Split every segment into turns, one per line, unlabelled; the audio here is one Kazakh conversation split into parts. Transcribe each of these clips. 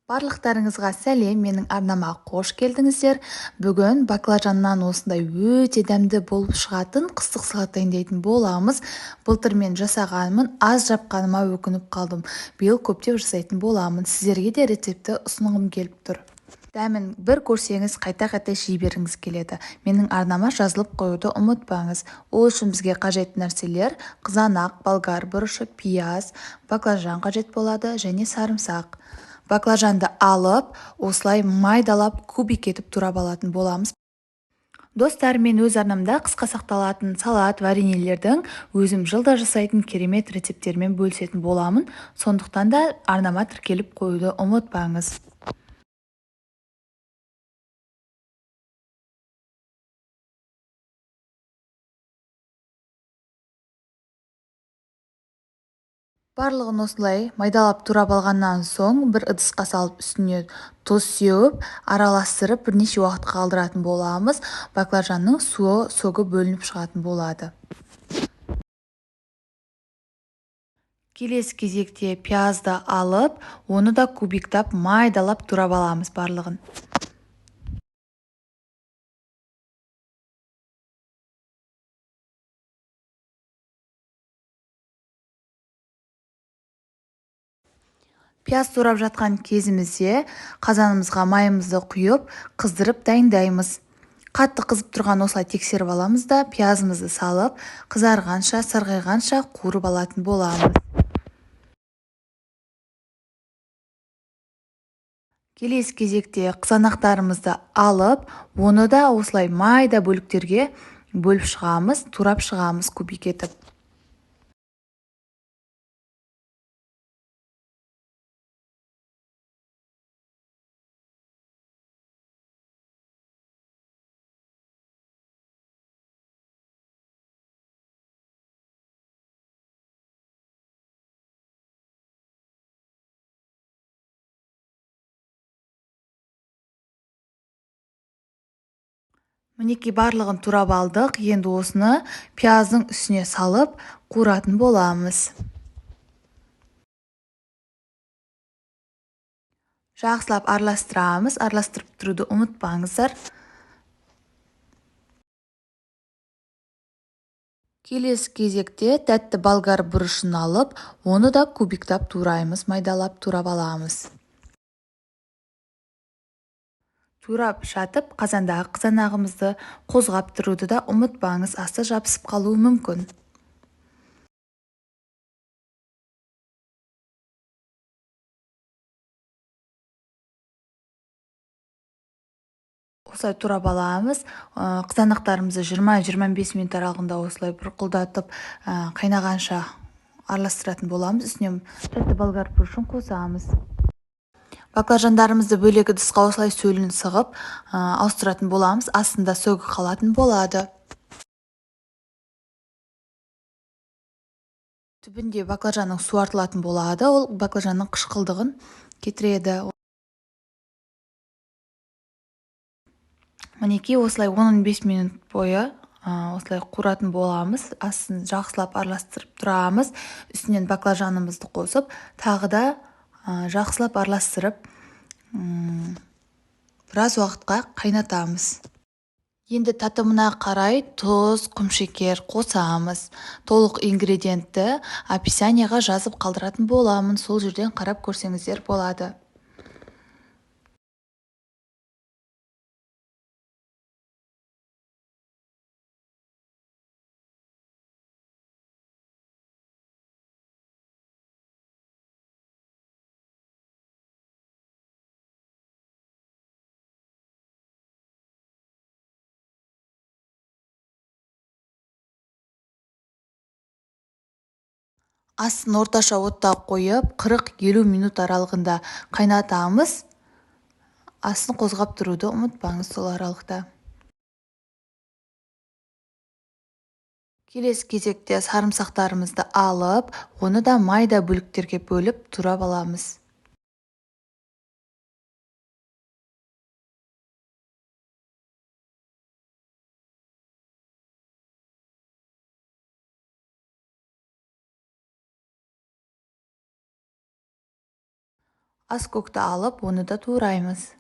Барлықтарыңызға сәлем, менің арнама қош келдіңіздер. Бүгін баклажаннан осындай өте дәмді болып шығатын қыстық салат дайындайтын боламыз. Былтыр мен жасағанмын, аз жапқаныма өкініп қалдым. Биыл көптеп жасайтын боламын. Сіздерге де рецептті ұсынғым келіп тұр. Дәмін бір көрсеңіз қайта-қайта жей бергіңіз келеді. Менің арнама жазылып қоюды ұмытпаңыз. Ол үшін бізге қажетті нәрселер қызанақ, болгар бұрышы, пияз, баклажан қажет болады және сарымсақ. Баклажанды алып, осылай майдалап кубик етіп турап алатын боламыз. Достар, мен өз арнамда қысқа сақталатын салат, вареньелердің өзім жылда жасайтын керемет рецепттермен бөлісетін боламын. Сондықтан да арнама тіркеліп қоюды ұмытпаңыз. Барлығын осылай майдалап турап алғаннан соң бір ыдысқа салып үстіне тұз сеуіп, араластырып бірнеше уақыт қалдыратын боламыз. Баклажанның суы, согы бөлініп шығатын болады. Келесі кезекте пиязды алып, оны да кубиктап майдалап турап аламыз барлығын. Пияз турап жатқан кезімізде қазанымызға майымызды құйып, қыздырып дайындаймыз. Қатты қызып тұрған осылай тексеріп аламыз да, пиязымызды салып, қызарғанша, сарғайғанша қуырып алатын боламыз. Келесі кезекте қызанақтарымызды алып, оны да осылай майда бөліктерге бөліп шығамыз, турап шығамыз кубик етіп. Мінекей барлығын турап алдық. Енді осыны пияздың үстіне салып қуыратын боламыз. Жақсылап араластырамыз. Араластырып тұруды ұмытпаңыздар. Келесі кезекте тәтті болгар бұрышын алып, оны да кубиктап тураймыз, майдалап турап аламыз. Турап жатып, қазандағы қызанағымызды қозғап тұруды да ұмытпаңыз, асты жабысып қалуы мүмкін. Осылай турап аламыз. Қызанақтарымызды 20-25 минут аралығында осылай бұрқылдатып, қайнағанша араластыратын боламыз. Үстіне тәтті болгар бұрышын қосамыз. Баклажандарымызды бөлек ыдысқа осылай сөлін сығып, ауыстыратын боламыз. Астында сөгі қалатын болады. Түбінде баклажанның суы артылатын болады. Ол баклажанның қышқылдығын кетіреді. Мінекей осылай 10-15 минут бойы осылай қуыратын боламыз. Астын жақсылап араластырып тұрамыз. Үстінен баклажанымызды қосып, тағы да жақсылап араластырып, біраз уақытқа қайнатамыз. Енді татымына қарай тұз, құмшекер қосамыз. Толық ингредиентті описанияға жазып қалдыратын боламын. Сол жерден қарап көрсеңіздер болады. Астын орташа отта қойып, 40-50 минут аралығында қайнатамыз. Астын қозғап тұруды ұмытпаңыз сол аралықта. Келесі кезекте сарымсақтарымызды алып, оны да майда бөліктерге бөліп турап аламыз. Аскөкті алып, оны да тураймыз.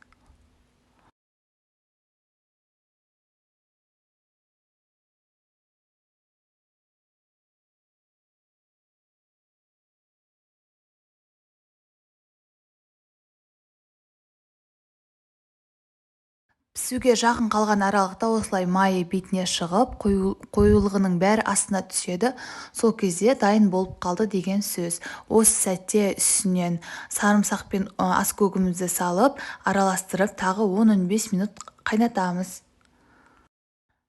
Пісуге жақын қалған аралықта осылай майы бетіне шығып, қоюлығының бәрі астына түседі. Сол кезде дайын болып қалды деген сөз. Осы сәтте үстінен сарымсақ пен аскөгімізді салып, араластырып, тағы 10-15 минут қайнатамыз.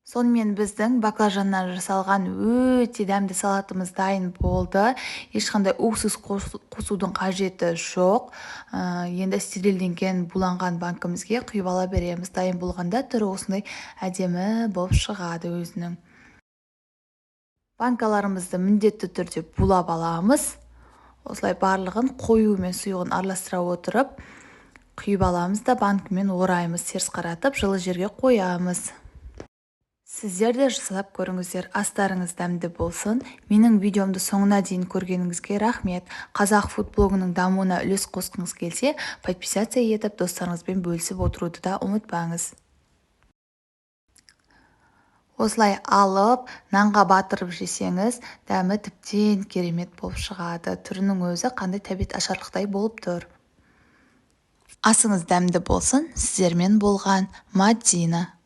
Сонымен біздің баклажаннан жасалған өте дәмді салатымыз дайын болды. Ешқандай уксус қосудың қажеті жоқ. Енді стерилденген, буланған банкімізге құйып ала береміз. Дайын болғанда түрі осындай әдемі болып шығады өзінің. Банкаларымызды міндетті түрде булап аламыз. Осылай барлығын қою мен сұйығын араластыра отырып, құйып аламыз да банкімен ораймыз, теріс қаратып, жылы жерге қоямыз. Сіздер де жасап көріңіздер, астарыңыз дәмді болсын. Менің видеомды соңына дейін көргеніңізге рахмет. Қазақ фуд блогының дамуына үлес қосқыңыз келсе, подписаться етіп, достарыңызбен бөлісіп отыруды да ұмытпаңыз. Осылай алып, нанға батырып жесеңіз, дәмі тіптен керемет болып шығады. Түрінің өзі қандай тәбет ашарлықтай болып тұр. Асыңыз дәмді болсын. Сіздермен болған Мадина.